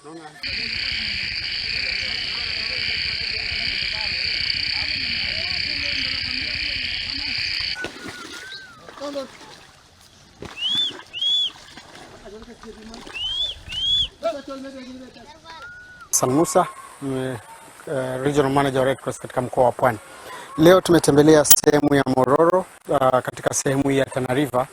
Hassan Musa, Regional Manager wa Red Cross katika mkoa wa Pwani. Leo tumetembelea sehemu ya Mororo, katika sehemu ya Tana River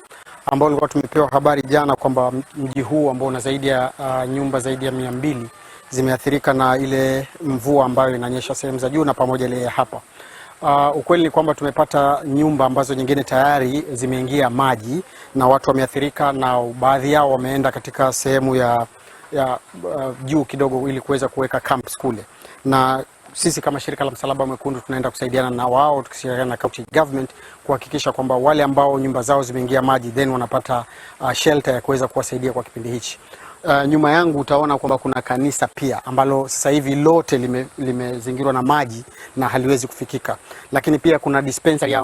ambao tulikuwa tumepewa habari jana kwamba mji huu ambao una zaidi ya nyumba zaidi ya 200 zimeathirika na ile mvua ambayo inanyesha sehemu za juu na pamoja ile hapa. Ukweli ni kwamba tumepata nyumba ambazo nyingine tayari zimeingia maji na watu wameathirika, na baadhi yao wameenda katika sehemu ya juu kidogo ili kuweza kuweka camps kule, na sisi kama shirika la Msalaba Mwekundu tunaenda kusaidiana na wao tukishirikiana na county government kuhakikisha kwamba wale ambao nyumba zao zimeingia maji then wanapata shelter ya kuweza kuwasaidia kwa kipindi hichi. Nyuma yangu utaona kwamba kuna kanisa pia ambalo sasa hivi lote limezingirwa na maji na haliwezi kufikika, lakini pia kuna dispensary ya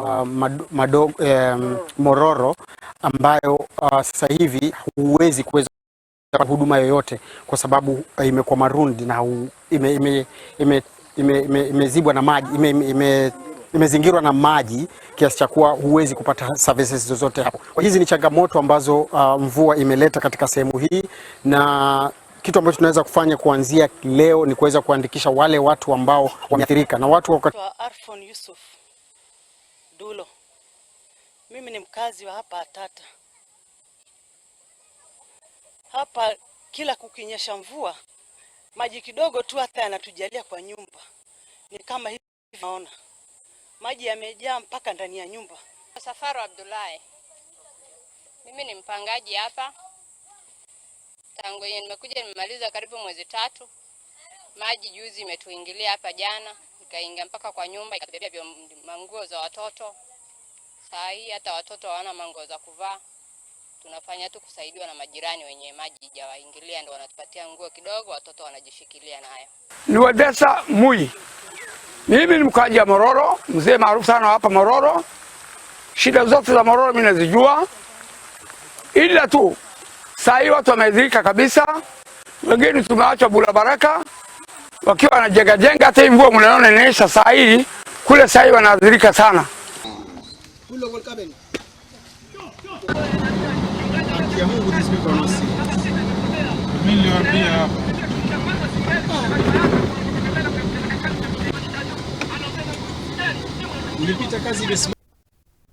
Mororo ambayo sasa hivi huwezi kuweza huduma yoyote kwa sababu imekuwa marundi na imezibwa na maji, imezingirwa na maji kiasi cha kuwa huwezi kupata services zozote hapo. Kwa hizi ni changamoto ambazo mvua imeleta katika sehemu hii, na kitu ambacho tunaweza kufanya kuanzia leo ni kuweza kuandikisha wale watu ambao wameathirika na watu wa Arfon Yusuf Dulo. Mimi ni mkazi wa hapa Atata. Hapa kila kukinyesha mvua, maji kidogo tu hata yanatujalia kwa nyumba. Ni kama hivi naona maji yamejaa mpaka ndani ya nyumba. Safaro Abdullahi, mimi ni mpangaji hapa. Tangu yenye nimekuja nimemaliza karibu mwezi 3. Maji juzi imetuingilia hapa jana, ikaingia mpaka kwa nyumba, ikatubebea manguo za watoto. Saa hii hata watoto hawana manguo za kuvaa. Tunafanya tu kusaidiwa na majirani wenye maji hajawaingilia, ndio wanatupatia nguo kidogo, watoto wanajishikilia nayo. Ni Wadesa Mui. Mimi ni mkaji wa Mororo, mzee maarufu sana hapa Mororo. Shida zote za Mororo mimi nazijua. Ila tu saa hii watu wameadhirika kabisa. Wengine tumeachwa bula baraka wakiwa wanajenga jenga, hata hii mvua mnaona inanyesha saa hii kule, saa hii wanaadhirika sana. Ya Mungu, these people are not serious. Mimi niliwaambia hapa. Ulipita kazi imesimama.